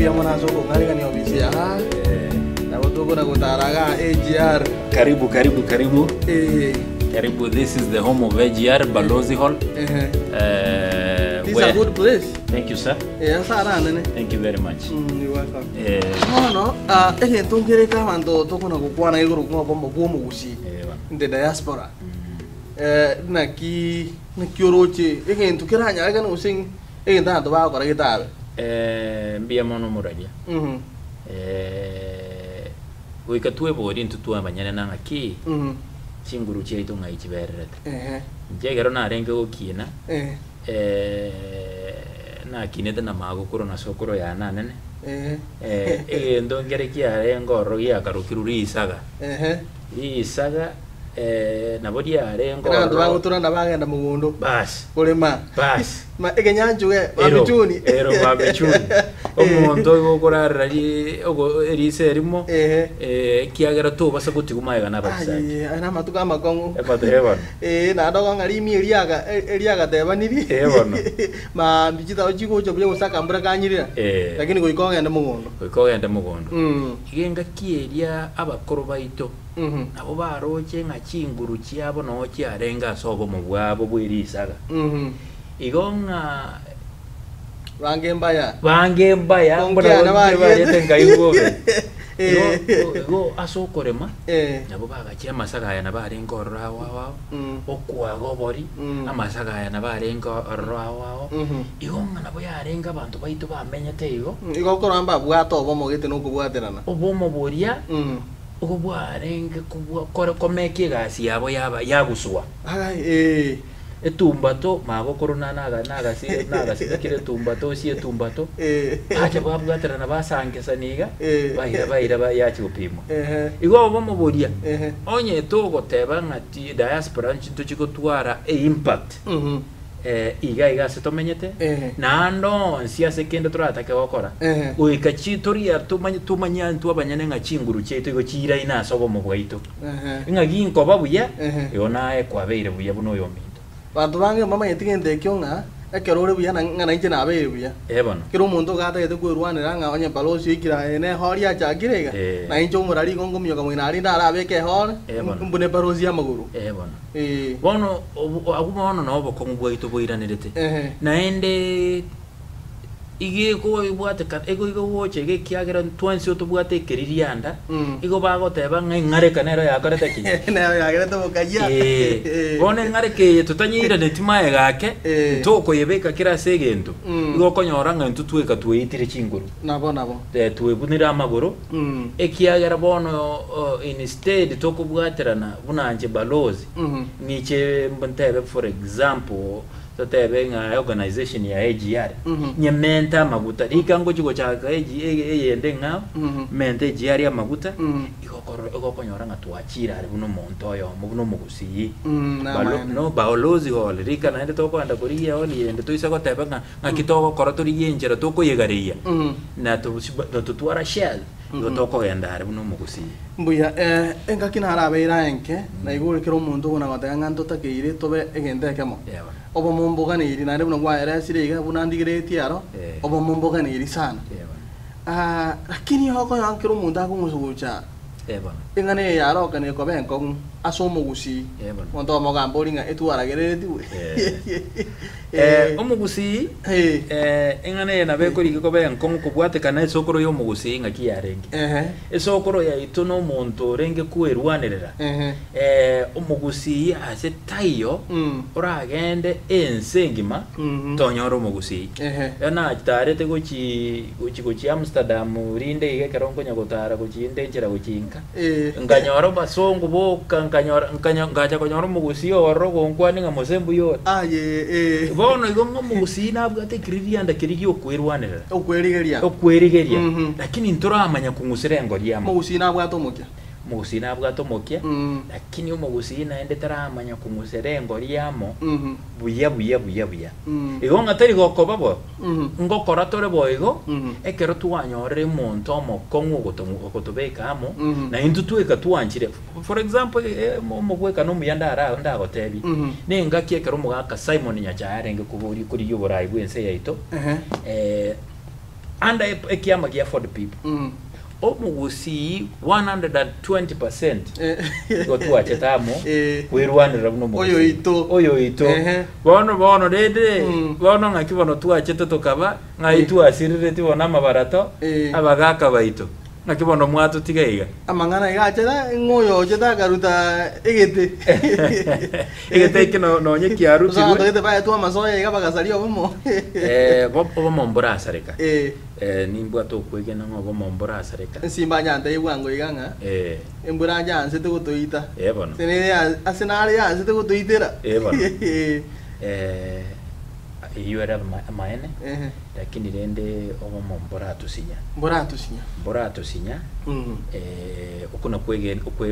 Mbuya mono ase okong'arigania ofisi aa. Nabo tokona gotara igaa AGR. Karibu, karibu, karibu. Eh, Karibu, this is the home of AGR, Balozi Hall. ehe. Uh, This is a good place. Thank you, sir. Eh, ase ara anene. Thank you very much. Mm, you're welcome. Eh, Bono, ah, egento nkereke abanto tokona gokwana igoro ng'a obomo bwa omogusii eh, bana. in the diaspora. Eh, naki naki oroche egento keranyarekane gose egento abanto bagokora getabe. Eh, mbuya mono omoraria. Mhm. Eh, goika tweborie intwe twabanyene na ng'aki Mhm. chinguru chiaito ng'ai chibererete. Ehe. Inche ekero narenge gokina, Eh. eh, nakinete na magokoro na sokoro yane anene. Ehe. Eh, egento nkere kiarenge ororo giakarokirwe risaga. Ehe. Risaga eh, nabo riarenge Ekero abanto ororo. bagoturana bagenda mogondo Basi. korema. Basi. Ma ekenyanchuge Ero, mamichuni. ero mamichuni. Omonto oyo okorarera ri- ogo- eriso erimo, Ehe. eh, ekiagera tobasa gotigwa magega na abagisani. Aye, aya namatuko amakong'u. Emato eh bono. Eh, naende okong'a rimi eriaga eriagatebaniri. Eh bono. Maambia chitao chigocha buya gose akambura kanyirira. Eh. Lakini goika ogende mogondo. Goika ogende mogondo. Mm. Iga engaki eria abakoro baito Mhm. nabo baroche ng'a chinguru chiabo noo chiarenge ase obomo bwabo bwe risaga. Mhm. Igo ng'a Bange mbaya. bange mbaya Konki mbuna ane bonke bariete. bariete nkaigwa obe. Eh. Igo igo ase okorema Eh. nabo bagachia amasaga aya nabo arenge ororo ao ao ao, Mm. okwaga obori, Mm. amasaga aya nabo arenge ororo ao ao, Mhm. igo ng'a nabo yarenge abanto baito bamenyete igo, Mm, Igo okorora mbabwate obomo gete na okobwaterana. obomo boria Mm. igo bwarenge kobua kore komeka egasi yabo yaba yaguswa. Ai, eh. Etumbato, magokoro na naga nagasi nagasimekire etumbato osie etumbato, Eh. bacha babwaterana basangesana iga, Eh. baira baira ba yachia gopimwa. Ehe. Igo obomo boria, Ehe. onye togoteba ng'a ti diaspora nchi ntochi gotwara eimpact Mhm. eh, iga iga ase tomenyete, Ehe. naende onsi ase kende toratake gokora, Ehe. goika chi toria tomanye tomanye intwe abanyene ng'a chinguru chiaito igo chiiraine ase obomo bwaito. Ehe. Ng'a ginkoba buya, Ehe. igo naye kwabeire buya buna oyominto. Banto bange mbamanyeti gento ekio ng'a ekero ore buya na ng'a nainche nabeire buya. Ee bono. Kera omonto iga atagete kwerwanera ng'a onye balosi oikire aye ne ehori achakire iga, Ee. na inche omorari igo nkominyoka moino aria ndarabeke ehore, Ee bono. mbune balosi amagoro. Ee bono. Ee. Bono obo agwo bono noo obokong'u bwaito boiranerete. Ehe. Naende iga ekoebwatekana igo igo gocha iga ekiagera ntwensi otobwate ekeririanda, Mm. igo bagoteba ng'a eng'areka nero yakorete ki? Nero yagerete bokayia. Ee, bono eng'areka eye totanyeiraneti magega ake, Eh. ntokoyebeka kera ase egento, Mm. igo okonyora ng'a intwe tweka tweitire chinguru, Nabo nabo. eh, twebunire amagoro, Mm. ekiagera bono oh, instead tokobwaterana buna inche balozi, Mhm. ng'iche ntebe for example, Totebe ng'a organization ya AGR nyemente amaguta rika ngochi gochaka AG eyende eng'ao mente AGR amaguta igo okorora igo okonyora ng'a twachire are buna omonto oyomo buna omogusii Balo no balozi hall rika naende tokoenda korigia ehall yende toise goteba ng'a ng'aki togokora torigie enchera tokoyegareia na na totwara shares igo tokogenda are buna omogusii. Mbuya, eh, engaki narabeire aye nke, naigure kera omonto okona goteba ng'a ntotakeire tobe egento ekemo. Eeh bono. Obomo mboganeiri, naende buna kwaeresire iga, buna ndigereretie aro, Eh. obomo mboganeiri sana. Eeh bono. Ah, lakini okonyora kera omonto akong'usa gocha Eeh bono. eng'ana eye yarokanire koba enkong'u ase omogusii, Eeh bono. omonto oyomo ogamba ng'a etwaragereretigwe. Eh. Eh. Eh, omogusii, Eh. eh, eng'ana eye nabo ekorika koba enkong'u kobwatekana esokoro y'omogusii ng'aki yarenge. Ehe. Esokoro yaito nomonto orenge kwerwanerera. Ehe. Eh, omogusii ase taiyo Mm. oragende ense engima Mhm. tonyore omogusii. Ehe. Ero natarete gochi gochi gochi Amsterdam rinde iga ekero nkonya gotara gochi inde enchera gochi nka. Eh. Nkanyora abasongo boka nkanyora nkanyo ngacha konyora omogusii ororo ogonkwania ng'a mose mbuya ore. Aye eh. Bono igo ng'a omogusii nabwate ekiririanda keria giokwerwanerera. Okwerigeria. Okwerigeria. Mhm. Lakini ntoramanya kong'usera engori amo. Omogusii nabwate omokia. Omogusii nabwate omokia, Mm. lakini omogusii naende taramanya kong'usera engori amo Mhm. buya buya buya buya. Mm. Igo ng'a tari gokoba bo, Mhm. ngokora tore boigo, Mhm. ekero twanyorire omonto omokong'u ogoto- ogotobeka amo, Mhm. na intwe tweka twanchire. For example, eh, omogwekano omuya ndara ndagotebie, Mhm. nengaki ekero omogaka Simon Nyachae arenge koboria korigia oborai bw'ense yaito, Ehe. eh, Under ekiama gia Ford People. Omogusii 120 percent igo twachete amo kwerwanerera buna omogusii. Oyoito. Oyoito. Ehe. Bono bono rende bono ng'aki bono twachete tokaba ng'ai twasirereti bono amabarato abagaka baito. Ng'aki bono mwatotiga iga. Amang'ana iga achete ng'a oyo ochete akaruta egete. Egete eke nonye Gose kiarutirwe. abanto gete baetwe amasoya iga bagasaria obomo. Obomo mborasareka. Nimbwate okwegena ng'a obomo mborasareka. Ensimba nyantebi bwango iga ng'a embura nyansete gotoita. Ee bono. Ase nere ase nare yansete gotoitera. Ee bono. Eyio ere amaene, lakini rende obomo mboratosinya. Mboratosinya. Mboratosinya, okwo nakwo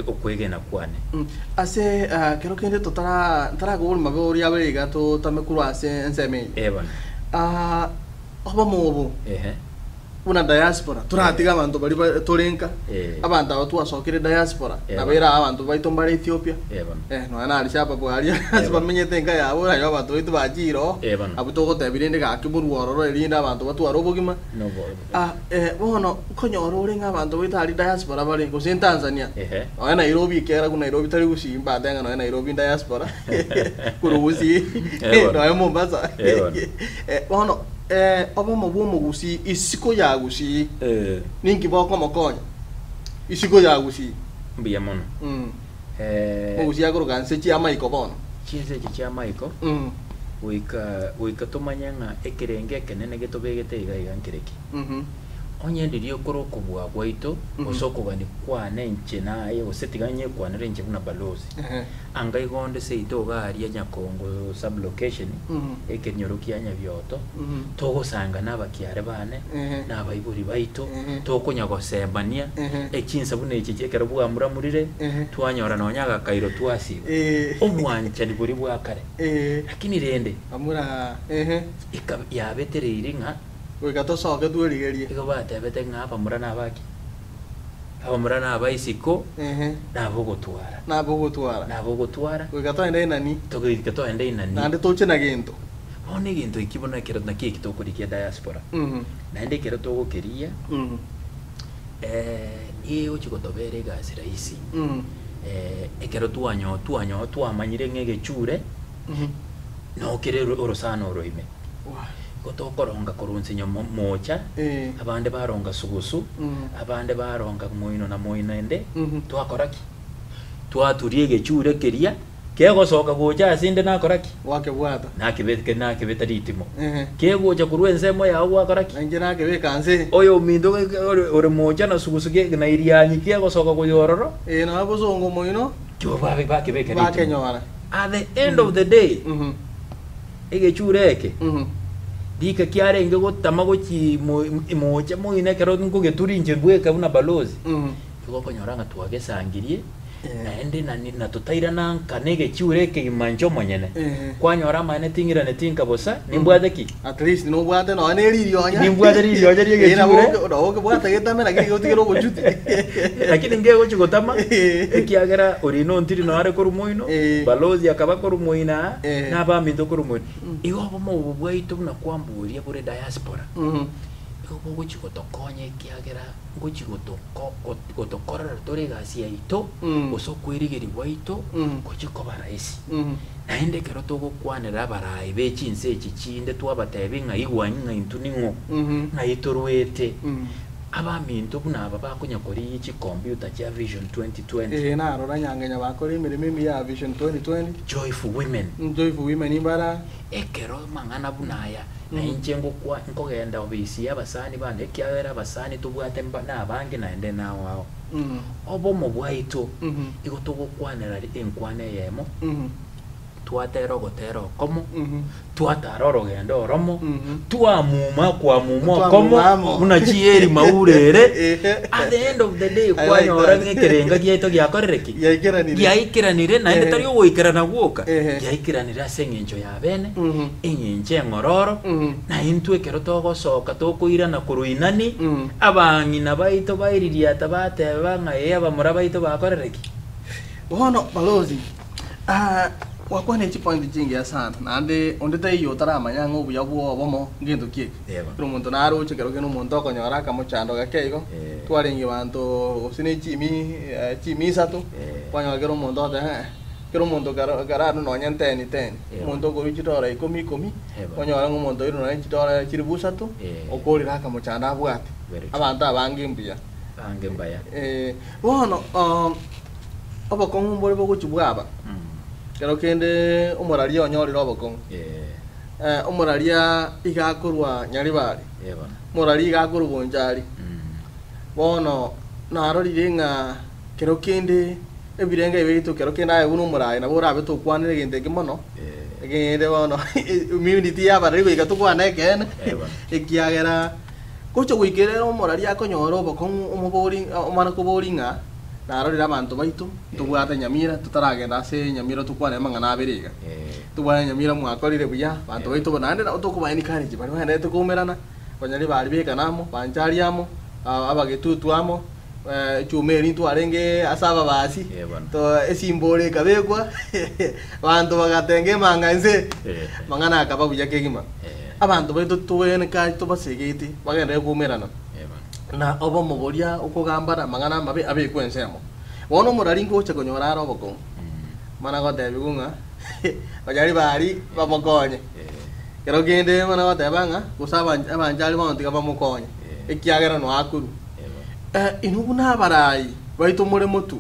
okwegena kwane. Ase kero kende totara ntarakobora mabe oria abere iga totame korwa ase ensemo eye. Ee bono. Obomo obo buna diaspora toratiga abanto baria ba tore nka abanto aba twasokire diaspora nabo ere abanto baito mbare Ethiopia nonya na Addis Ababa aria ase bamenyete enka yabo nario abanto baito bachire oo abwo togotebia rende gaki morwe ororo erinde abanto batware obogima bono nkonyora ore ng'a abanto baito aria diaspora bare gose Tanzania nonya Nairobi ekiagera Nairobi tari gusii mbate ng'a nonya Nairobi diaspora korwa gusii nonya Mombasa bono Obomo bw'omogusii isiko ya gusii ninki bokomokonya? Isiko ya gusii. Mbuya mono. Omogusii akoroka nse chi'amaiko bono. Chinse echi chi'amaiko goika goika tomanye ng'a ekerengo ekenene getobegete iga iga nkereki. Onye ndiria okore okobua gwaito gose okogania kwane inche naye gose tiga nyekwanere inche buna balozi. Anga igo onde seito iga aria Nyakongo sub-location, ekenyoro kia Nyabioto, togosanga nabakiare bane, na abaibori baito, tokonya gosemania, echinsa buna echi ekero bwamuramurire, twanyora nonya agakairo twasiba. Obwanchani boria bwa kare. Lakini rende, eka yabetereiri ng'a Goika tosoke twerigerie. Igo batebete ng'a abamura nabaki? Abamura nabaisiko, nab'ogotwara. Nab'ogotwara. Nab'ogotwara. Goika toende inani. Goika toende inani. Naende toche na gento. Bono egento eki bono ekero naki eki tokorigia diaspora. Naende ekero togokeria, egochi gotobera egasi rahisi. Ekero twanyo twanyo twamanyire ng'a egechure, nokere orosana oro ime. Igo tokoronga korwa onsinyo mocha, abande baronga sugusu, abande baronga moino na moino ende, twakora ki? Twaturia egechure keria kegosoka gocha ase inde nakora ki? Gwakebwata. Nakebeke nakebeta ritimo. Kegocha korwa ensemo yao gwakora ki? Na inche nakebeka nse. Oyominto ore mocha na sugusu na irianyi kegosoka goya ororo. Ee, nonya bosongo moino. Bakebeka ritimo. Bakenyora. At the end of the day. Egechure eke rika kiarenge gotama gochia moocha moino ekero nkogeturia inche bweka buna balozi, igo okonyora ng'a twagesangirie naende na totairana nka na egechure ekegima inche omonyene. Kwanyora amaene ting'iraneti nka bosa, nimbwate ki? At least nobwate nonya ne ririonya. Nimbwate ririonya ria Eh, nabo egechure. oke- nabo okebwata getame lakini gotigera obochuti. Lakini ngegochi gotama ekiagera oria nontiri nare korwa moino, Eh. balozi akaba korwa moino aa, Eh. na abaminto korwa moino. Igo obomo obo bwaito buna kwamboria bore diaspora, igo bogochi gotokonya ekiagera ngochi gotoko got- gotokorera tore egasi yaito, gose okwerigeria gwaito, gochi koba rahisi. Naende ekero togokwanera abarai be chinse echi chinde twabatebia ng'a igwa ng'a intwe ning'o, ng'ai torwete. Abaminto buna aba bakonya korigia chikompiuta chia Vision 2020. Ee, narora nyangenya bakora emeremo emiya ya Vision 2020. Joyful Women. Joyful Women imbara. Ekero amang'ana buna aya, na inche ngokwa nkogenda obisi y'abasani bane, ekiagera abasani tobwate mba nabange naende nao ao. Obomo bwaito igo togokwanera enkwana eyemo, twatera ogotera okomo, twatara orogendo oromo, twamuma kwamuma okomo Twamuma amo. buna chieri maure ere. At the end of the day I like kwanyora that. ng'a ekerenga giaito giakorire ki? Giaikeranire. Giaikeranire naende Ehe. tari ogoikerana gwoka, Ehe. giaikeranire ase eng'encho ya bene, eng'encho eng'ororo, na intwe ekero togosoka tokoirana korwa inani, abang'ina baito baiririata bateba ng'a ee abamura baito bakorire ki? Bono balozi, ah, Gwakwana chipointi chingiya sana, naende onde taiyo otaramanya ng'a obuya bwa obomo ngento ki eke. Kera omonto naroche ekero kende omonto okonyora akamochando gake igo, twarenge banto gose ne chimi chimi isato, kwanyora kera omonto ogoteba ng'a kera omonto kero kero arwe nonye nteni teni, omonto okorwa chidora ikomi ikomi, kwanyora ng'a omonto oirwe nonye chidora chilifu isato, okorire akamochando abwate. Abanto abange mbuya. Abange mbaya. Bono obokong'u mbore bogochia bwaba, Ekero kende omoraria onyorire obokong'u, omoraria iga akorwa Nyaribari, omoraria iga akorwa Bonchari. Bono narorire ng'a kero kende ebirengo ebi biaito kero kende aye buna omoraai nabo orabe tokwanera egento eke mono, ekende bono immunity y'abarari goika tokwane ekeene, ekiagera gocha goika ere omoraria akonyora obokong'u omobori omana kobori ng'a Narorire abanto baito, ntobwate nyamira, totaragenda ase nyamira tokwane amang'ana abere iga. Tobwate nyamira mwakorire buya, abanto baito bo naende nabo tokoba encourage baria bagenderete koumerana, abanyari baria bekana amo, banchari amo, abagetutu amo, echuma eria ntwarenge ase ababasi, to esimbore ekabekwa, abanto bagatenga emanga inse, amang'ana akaba buya kegima. Abanto baito tobe encourage tobasegete bagenderere koumerana. Na obomo boria okogambana amang'ana amabe abekwe ensemo. Bono omorari ngocha konyora are obokong'u, mana gotebigwa ng'a banyari baria bamokonye. Kero kende mana goteba ng'a gose abanchari bono tiga bamokonye, ekiagera noe akorwa. Inwe buna abarai baito more motwe,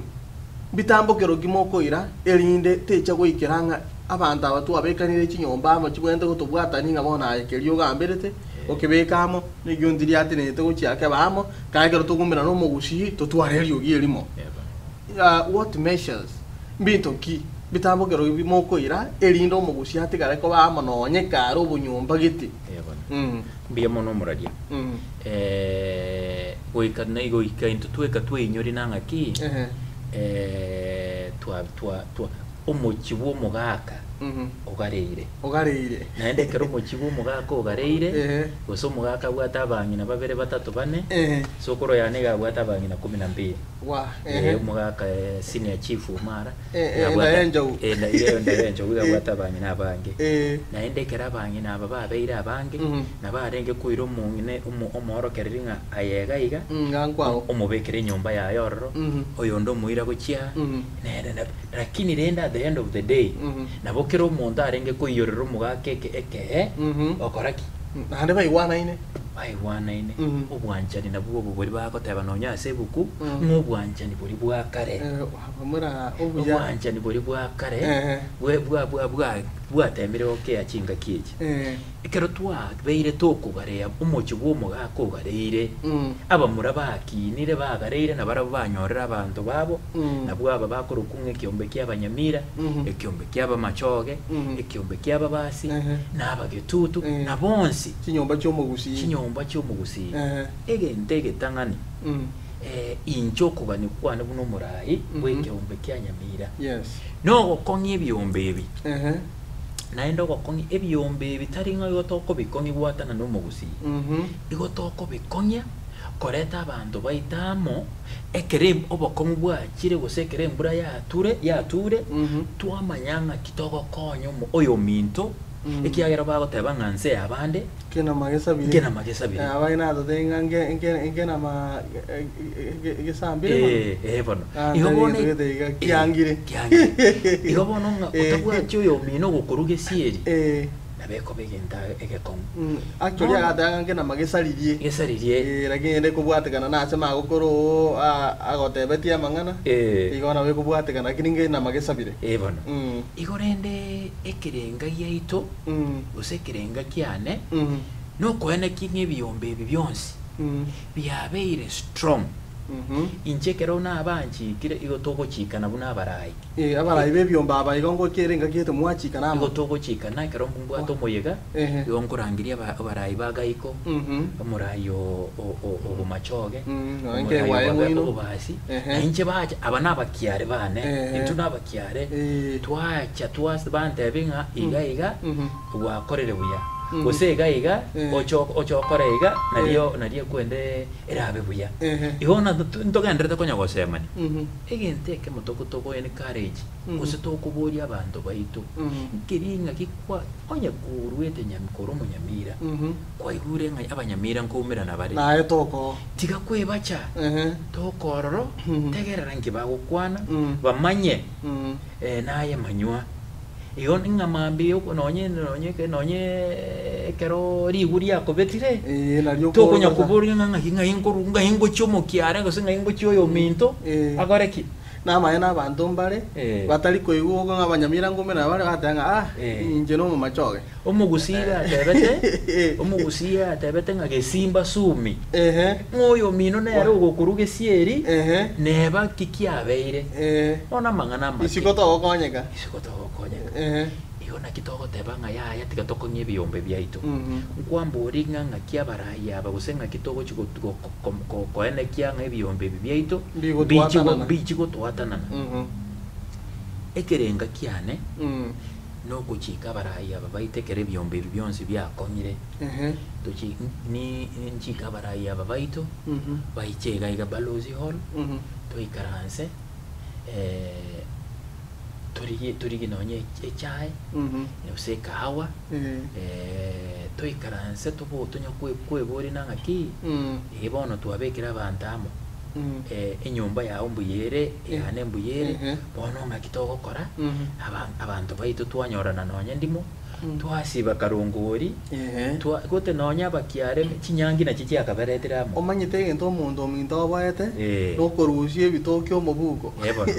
mbitambokero ki mokoira, erinde techa goikera ng'a abanto aba twabekanire chinyomba amo chibwenerete gotobwatania ng'a bono aye keria ogamberete, okebeka amo, Negionti riatenenete gochia akeba amo, kae ekero tokoumera nomogusii totware eriogi erimo. What measures, mbinto ki bitambokero bi mokoira erinde omogusii atigare koba amo nonye kare obonyomba gete? Mbuya mono omoraria. Goika goika intwe tweka tweinyorie na ng'aki twa twa twa omochie bwa omogaka ogareire. Ogareire. Naende ekero omochie bw'omogaka ogareire, gose omogaka abwate abang'ina babere, batato, bane, sokoro yane iga abwate abang'ina kumi na mbili. Omogaka senior chief Omara, iga abwate enda ya enchogu iga abwate abang'ina abange. Naende ekero abang'ina aba babeire abange, nabo arenge koira omong'ina omoorokereri ng'a aye iga iga, omobekere enyomba yaye ororo, oyonde omoira gochia aa, nere Lakini rende at the end of the day, nabo kera omonto arenge koiyorera omogaka eke ekee, okora ki? Naende baigwanaine. Baigwanaine. Obwanchani nabwo obo boria bagoteba nonya ase ebuku, ng'a obwanchani boria bwa kare. Bamura obuya. Obwanchani boria bwa kare, bwe bwa bwa bwa bwatemire gokea chingaki echi. Ekero twabeire tokogarea omochie bw'omogaka ogareire, abamura bakinire bagareire na barabwo banyorire abanto babo, nabwo aba bakorokwa ng'a ekiombe ki'abanyamira, ekiombe ki'abamachoge, ekiombe ki'ababasi, na abagetutu, na bonsi. Chinyomba chi'omogusii. Chinyomba chi'omogusii. Egento egetang'ani, inche okogania kwane buna omoraai bw'ekeombe kia nyamira, nogokong'ia ebiombe ebi. Naende ogokong'ia ebiombe ebi tari ng'a igo tokobikong'ia gwatana nomogusii, igo tokobikong'ia koreta abanto baito amo, ekero obokong'u bwachire gose ekero embura yature yature, twamanya ng'aki togokonya omo oyominto, ekiagera bagoteba ng'a nse y'abande Nkenama gesabire. Nkenama gesabire. Abang'ina natotebie ng'a nke nke nkenama gesambire bono. Eh, eh bono. Ah, Igo tari bono gento gete iga, eh, kiangire. kiangire. Igo bono ng'a Eh. otabwati oyomino ogokoruga esieri, Eh. nabo ekoba egento egekong'u. Actually Bono- agateba ng'a nkenama gesaririe. Gesaririe. Eh, lakini ende ekobwatekana na ase magokoro oo agotebetie amang'ana. Eh. Igo nabo ekobwatekana lakini nkenama gesabire. Eh bono. Igo rende ekerenga giaito gose ekerenga kiane, nokoenekia ng'a ebiombe ebi bionsi biabeire strong. Inche ekero nabanchikire igo togochikana buna abarai. Abarai b'ebiombe aba igo ngokiere engaki gete mwachikana amo. Igo togochikana ekero mbwate omoyega, igo nkorangeria abarai ba Gaiko, omorai o Bomachoge, omorai o Bobasi, na inche bacha, aba nabakiare bane, intwe nabakiare, twacha twase bantebia ng'a iga iga, gwakorire buya. Gose iga iga, oche oche okore iga, nario nario ekwende erabe buya. Igo na ntogenderete konya gosemania. Egento ekemo toko togo encourage gose tokoboria abanto baito, nkeri ng'aki kwa onye koruete nyam korwa omonyamira, kwaigure ng'a abanyamira nkoumerana bare. Naye tokoo. Tiga kwebacha, toka ororo, tegerera nki bagokwana, bamanye naye manywa. Igo ng'a mambia oko nonye nonye nonye ekero ribu riakobetire, Ee, nario tokonya okooroka. koboria ng'a ng'aki ng'ai nkoru ng'ai ngochia omokiare gose ng'ai ngochia oyominto, Ee. akore ki? Namaene abanto mbare, Ee. batari koigwa okong'a abanyamira ngomera bare, bateba ng'a ah, Ee. inche nomomachoge. Omogusii iga atebete, omogusii iga atebete ng'a gesimba sumi, Ehe. ng'a oyomino nere ogokorwa gesieri, Ehe. neba ki kiabeire. Ee. Bono amang'ana amake. Isiko togokonyeka. Isiko togokonyeka. Ehe. Igo naki togoteba ng'a yaya tiga tokong'ie ebiombe biaito. Mhm. Nkwambori ng'a ng'aki abarai aba gose ng'aki togochi go- go- ko- ko- koenekia ng'a ebiombe ebi biaito Mbigotwatanana. mbichi gotwatanana. Mhm. Ekerenga kiane Mm. Nogochika abarai aba baito ekero ebiombe ebi bionsi biakong'ire, Ehe. tochi ni nchike abarai aba baito Mhm. baiche iga iga Balozi Hall, Mhm. toikaranse eh, torigie torigie nonye echae Mhm. gose ekahawa Eh. eh, toikaranse tobo tonya kwe kweborina ng'aki Mm. eh bono twabekire abanto amo Mm. eh, enyomba yao mbuya ere, eyane mbuya ere, Ehe. bono ng'aki togokora, Mhm. aba- abanto baito twanyorana nonye ndimo, Mm. twasiba karongori, Ehe. twa gote nonye abakiare chinyangi nachi chiakaberetire amo. Omanyete egento omonto ominto oboete Eh. nokorusia ebitoki omobuko Eh, bono.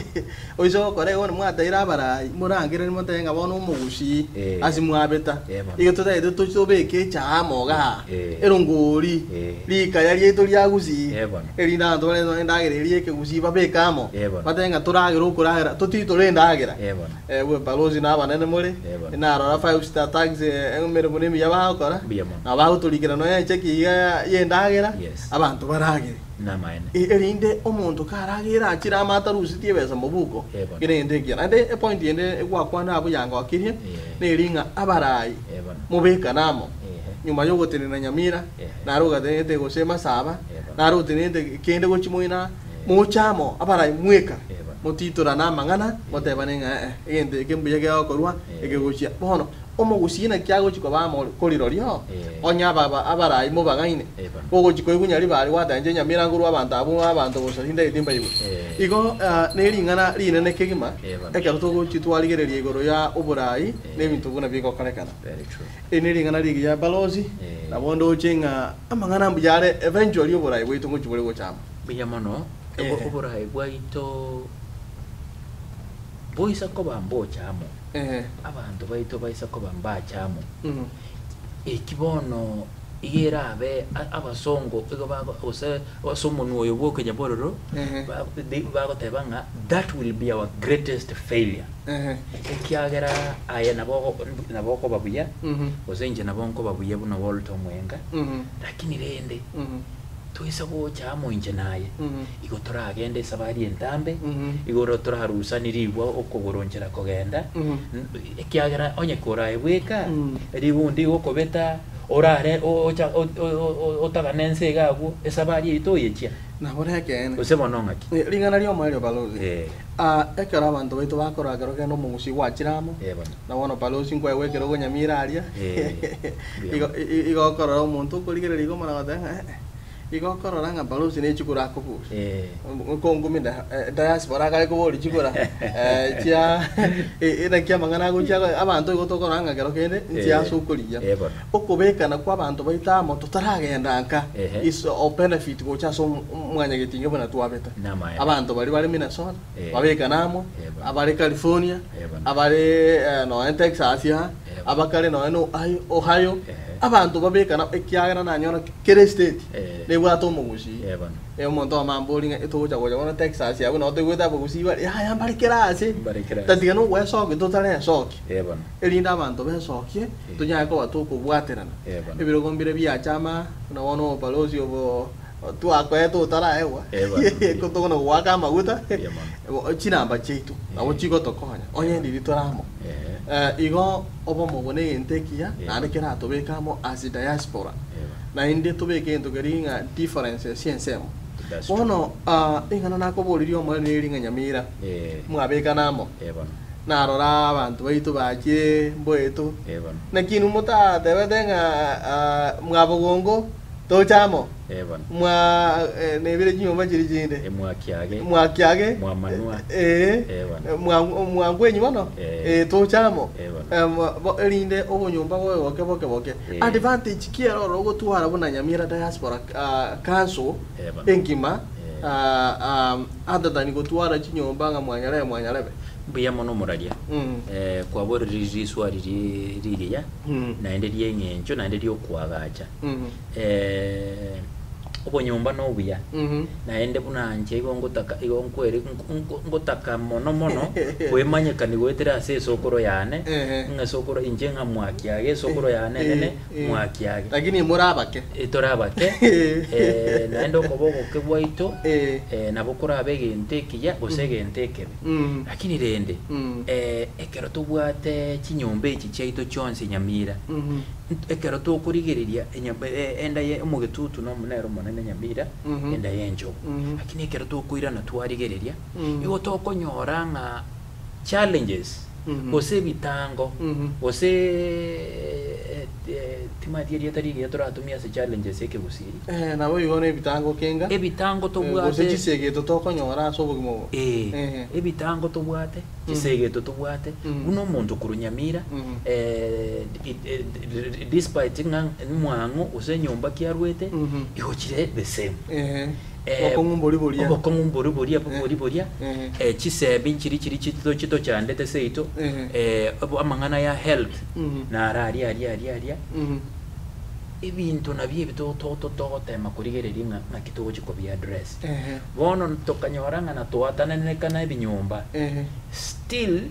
Oise gokora igo bono mwateire abarai morangereri motebe ng'a bono omogusii Eh. ase mwabeta Eh, bono. igo totaete toche tobeke echaama igaa Eh. erongori Eh. rikaya riaito ria gusii Eh, bono. erinde abanto bare nonya endagera eria y'ekegusii babeke amo Eh, bono. batebe ng'a toragere okoragera totitore endagera Eh, bono. Eh, bwe balozi na abanene more Eh, bono. narora five star taxi emeremo nemiya bagokora Mbuya mono. nabo bagotorikera nonya echeki iga y'endagera Yes. abanto baragere Namaene. Erinde omonto karagere achire amo atarusetie ebesa mobuko, Eh, bono. ekio negento ekiya. Naende epoint ende egwakwana abwo yangokirie, Eh. neri ng'a abarai Eh, bono. mobekane amo, Ehe. nyuma yogotenena Nyamira, Ehe. naro ogatenenete gose Masaba, Eh, bono. naro otenenete kende gochia moina, Eh. moche amo abarai mweka, Eh, bono. motitorane amang'ana, motebane ng'a eh, egento eke mbuya kegokorwa, Eh. eke gochia. Bono, Omogusii naki agochia koba amo korirorio, Eh. onye ababa abarai mobang'aine, Eh, bono. bogochia koigwa nyaribari gwateba inche nyamira nkorwa abanto abwo abanto bosa tindageti mbaigwe. Eh. Igo ah, nering'ana rinene kegima Eh, bono. ekero togochia twarigereria igoro ya oborai Eh. nebinto buna bigokorekana. Very true. Eri nering'ana rigiya balozi, Eh. nabo ndoche ng'a amang'ana mbuya are eventually oborai bwaito ngochia bore gocha amo. Mbuya mono, Eh. oborai bwaito boisa koba mbocha amo. Ehe. Abanto baito baisa koba mbache amo. Mhm. Eki bono iga erabe a- abasongo igo bago gose ase omonwa oyo bwa okenyabororo, Ehe. ba- di- bagoteba ng'a that will be our greatest failure. Ehe. Ekiagera aye nabo ogo nabo okoba buya, Mhm. gose inche nabo nkoba buya buna Walter Omwenga, Mhm. lakini rende Mhm. Toisa gocha amo inche naye, igo toragende esabari entambe, igoro torarusanie rigwa okogoronchera kogenda, ekiagera onye korae bweka, rigundi igokobeta, orare ocha otagane ense iga agwo, esabari eyio toyechia. Nabo nekeene. Gose bono ng'aki? Ring'ana ri'omoerio balozi. Eh. Ah, ekero abanto baito bakorora kero kende omogusii gwachire amo, Eh, bono. na bono balozi nkoegwa ekerogo nyamira aria, Eh, mbuya igo mono. igo okorora omonto okorigereria igo omana goteba ng'a eh, igo okorora ng'a balozi ne chikura akoboria. Eh. Nkonkumina diaspora akare koboria chikura eh, chia naki amang'ana agochia abanto igo tokorora ng'a kero kende nchia Eh. ase okorigia. Eh, bono. Okobekana kw'abanto baito amo totaragenda nka Ehe. is of benefit gocha ase omwanyagetinga buna twabete. Namaene. Abanto baria bare Minnesota Eh. babekane amo, Eh, bono. abare California, Eh, bono. abare eh, nonya Texas aa, Eh, bono. abakare nonya na Ohio, Ohio. Ehe. Abanto babekane ekiagera nanyora kera estate Eh. nebwate omogusii. Eh, bono. Eh, omonto omambori ng'a etogocha gocha bono Texas abwo nabo toigwete abagusii bare yaya mbare kera ase. Mbare kera ase. Tatiga nogwesokia totaresokia. Eh, bono. Erinde abanto besokie, tonyare koba tokobwaterana. Eh, bono. Ebirogo mbire biacha ama, buna bono obobalozi obo twakoete otaraegwa, Eh, bono. ko tokona goaka amaguta, Mbuya mono. chinamba chiaito nabo Eh. chigotokonya, onye ndiri tore amo. Eh. Igo obomo obo negento ekiya, naende keratobeke amo as diaspora. Naende tobeke egento keria ng'a differences chi'ensemo. Bono ring'ana nakoboririe omonene neri ng'a Nyamira, mwabekana amo, narora abanto baito bachire mboeto, naki inwe motatebete ng'a mwabogongo toche amo? Mwa nebire chinyomba chiria chinde. Mwakiage. Mwakiage. Mwamanwa. Ee. Bono. Mwangwenyi bono. Toche amo. Bono. Erinde obonyomba bobe boke boke boke. Advantage ki ere ororo ogotwara buna Nyamira Diaspora Council engima other than gotwara chinyomba ng'a mwanyarebe mwanyarebe? Mbuya mono omoraria. Kwaborire riswali rigiya naende ri'eng'encho naende ri'okoagacha. Obonyomba nobuya, naende buna inche igo ngotaka igo nkweri ngotaka mono mono kwemanyekani goetera ase esokoro yane, ng'a esokoro inche ng'a mwakiage esokoro yane enene mwakiage. Lakini more abake. Tore abake, naende okoba ogoke gwaito nabo korabe egento ekiya gose egento ekebe. Lakini rende, ekero tobwate chinyomba echi chiaito chionsi nyamira, Ekero tokorigereria enda ye omogetutu nere omonene nyamira, enda y'enchogu. Lakini ekero tokoirana twarigereria, igo tokonyora ng'a challenges gose ebitango gose timanyeti erieta rigiya toratumie ase challenges ekegusii. Nabo igo nebitango kenga. Ebitango tobwate. Gose chisegeto tokonyora ase obogima obo. Ebitango tobwate. Chisegeto tobwate, buna omonto korwa Nyamira, despite ng'a mwang'o gose enyomba ki arwete, igo chire the same. Obokong'u mbori boria. Obokong'u mbori boria bori boria, chisemi nchiri chiri chitochandete seito, amang'ana ya health, naro aria aria aria aria. Ebinto nabio ebi togotema korigereria ng'a ng'aki togochia kobi address. Bono tokanyora ng'a natwatananekana ebinyomba, still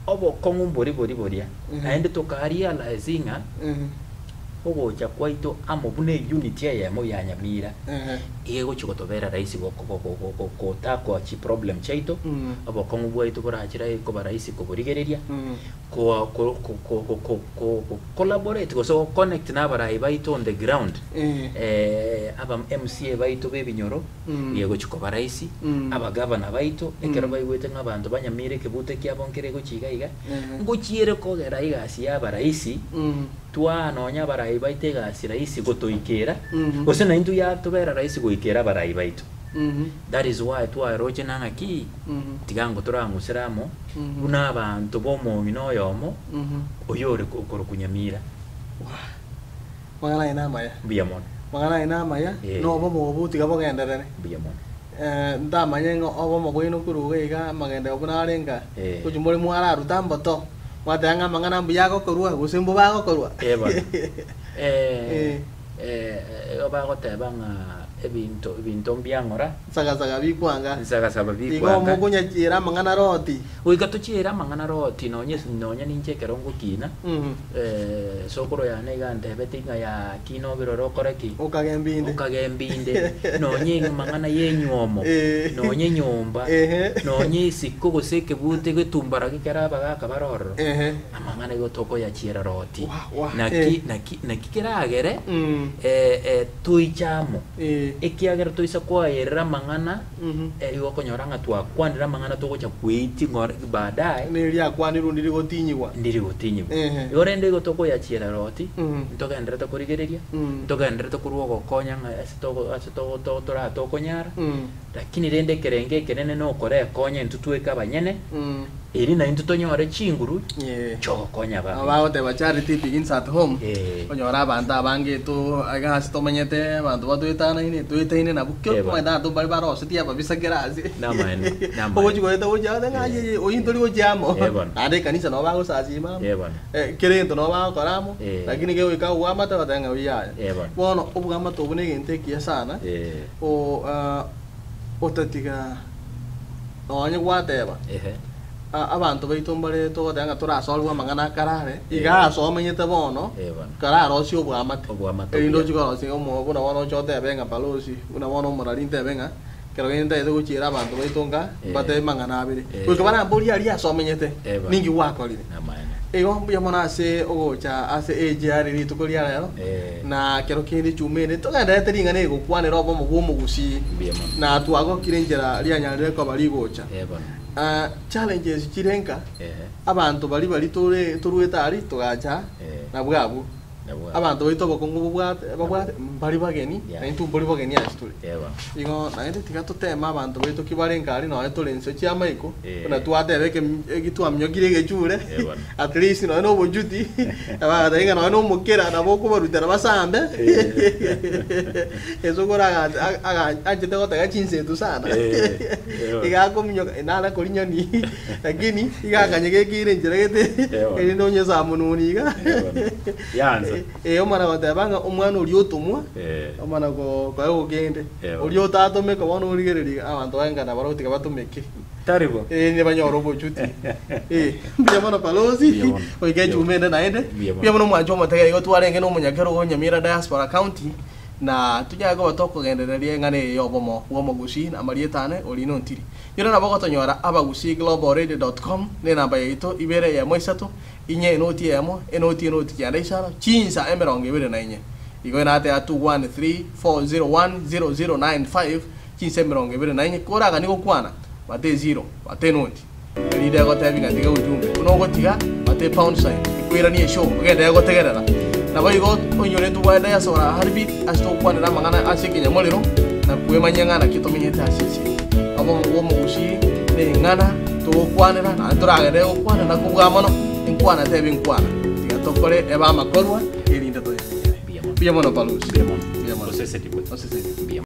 obokong'u mbori bori boria, naende toka realize ng'a ogocha kwaito amo buna eunity eyemo ya Nyamira, iga egochia gotobera rahisi gotackle chiproblem chiaito, obokong'u bwaito borache koba rahisi koborigereria. Ko ko ko ko ko ko ko ko collaborate gose go connect na abarai baito on the ground eh, aba MCA baito b'ebinyoro gegochi koba rahisi, abagavana baito ekero baigwete ng'a abanto banyamire ekebuto ekiabo nkere gochi iga iga, ngochiere kogera egasi yaba rahisi, twaa nonya abarai baito egasi rahisi gotoikera, gose naintwe yatobera rahisi goikera abarai baito. That is why twaroche na ng'aki, tiga ngo torang'usere amo, buna abanto b'omong'ina oyomo, oyore okorokwa Nyamira. Mang'ana aye namaya. Mbuya mono. Mang'ana aye namaya, na obomo obwo tiga bogenderere. Mbuya mono. Ntamanye ng'a obomo bwaino korwa iga iga amagenderero buna are nka, gochia more mwararuta mboto, mwateba ng'a amang'ana mbuya agokorwa gose mbobe agokorwa. Eh bono. Igo bagoteba ng'a ebinto ebinto mbiang'ora. Nsagasaga bikwanga. Nsagasaga Igo bikwanga. mokonyachiera amang'ana roti. Goika tochiere amang'ana roti nonye nonye ninche ekero ngokina, sokoro yane iga antebetie ng'a yaa kina obirore okore ki? Okage embinde. Okage embinde. Nonye amang'ana ya enywomo, nonye enyomba, nonye isiko gose ekebute getumbara gekero abagaka bare ororo. Amang'ana igo tokoyachiera roti. Naki, naki, naki keragere toiche amo, ekiagera toisa koayerera amang'ana, igo okonyora ng'a twakwanire amang'ana togocha kweitia ng'ora baadaye. Neri akwanirwe ndiri gotinyigwa. Ndiri gotinyigwa. Igo rende igo tokoyachiera roti, ntogenderete korigereria, ntogenderete korwa ogokonya ng'a ase togo ase togo togo toratokonyara. Lakini rende ekerengo ekenene nokorekonya intwe tweka abanyene, erio naintwe tonyore chinguru chiogokonya Nabo abamino. bagoteba charity begins at home. Onyore abanto abange to iga ase tomenyete abanto batoetanaine toetaine nabwo ki omanyete abanto mbare barosetie ababisa kera ase. Namaene, namaene. Ogochi goeta gochia gose ng'a aye oyio ntori gochia amo. Naende ekanisa nabo bagosasima amo. Kera egento nabo bagokora amo, lakini kegoika obwamate bagoteba ng'a oyio yaya. Bono obwamate obwo negento ekiya sana. Otatiga nonye gwateba, abanto baito mbare togoteba ng'a torasorigwe amang'ana akarare, iga ase omenyete bono, kararosie oboamate, Oboamate erinde obuya. ochie korosia omo buna bono oche otebe ng'a balosi, buna bono omorari ntebe ng'a. Ekero kende ntagete gochiera abanto baito nka, Eh. mbatebe mang'ana abere. Eh. Goika baramborie aria ase omenyete, Eh, bono. ninki gwakorire. Namaene. Igo mbuya mono ase ogocha ase AGR rituko ria rero, Eh. na kero kende echuma ende togendererete ring'ana eri gokwanera obomo bwa omogusii, Mbuya mono. na twagokire enchera rianyarire koba rigocha. Eh, bono. Ah, challenges chire nka, Eh. abanto baria baria tore toruete aria togacha Eh. nabwo abwo. Nabwo abwo. Abanto baito obokong'u bobwate babwate mbari bageni, Yeah. na intwe mbori bogeni ase tore. Eh, bono. Igo naende tiga toteme abanto baito ki bare nkare nonya tore inse chi'amaiko, Eh. buna twateba ekemi eki twaminyokire egechure, Eh, bono. at least nonya na obochuti, bagateba ng'a nonya na omokera nabo okobarutera basambe, esokoro aga aga anchete gotega chinsetu sana, Eh, eh, bono. iga akominyoka nare korinyoni, lakini iga akanyegekeire enchera gete, Eh, bono. erinde onye samununi iga. Eh, bono. Yansa. Eh, omana goteba ng'a omwana oria otomwa, Eh. omana ko koegwa kende. Eh, Oria otatomeka bono origereria abanto baye nabarobwo tiga batomeke. Tari bo. Eh, nibanyore obochuti. Eh, mbuya mono balozi, Mbuya mono. goika echuma ende naende. Mbuya mono. Mbuya mono mwanche omotegereri igo twarenge na omonyakero o Nyamira Diaspora County, na tonyare koba tokogendereria eng'ana eye ya obomo bwa omogusii na amarieta ane Orina Ontiri. Nyora nabo ogotonyora abagusii.globalradio.com na enamba yaito ibere eyemo isato Inye enoti eyemo, enoti enoti kianda isano, chinsa 24. Igo enate ya 2134010095, chinsa 24, koraganie gokwana, bata eziro, bata enoti. Erinde egotebi ng'a tiga ujumbe, buna ogotiga, bata epound sign, ekoiranie eshow, ogenderere gotegerera. Naboigo oinyore ntobwate diaspora heartbeat ase togokwanera amang'ana ase ekenyamorero na kwemanyia ng'a naki tomenyete ase ense eye. Obomo bw'omogusii neng'ana togokwanera naende toragenderere gokwana na kobua mono, enkwana tebe enkwana, tiga tokore ebe amakorwa, erinde toyanyare. Mbuya mono. Mbuya mono Palusi. Mbuya mono. Mbuya mono. Osesenigwe. Osesenigwe. Mbuya.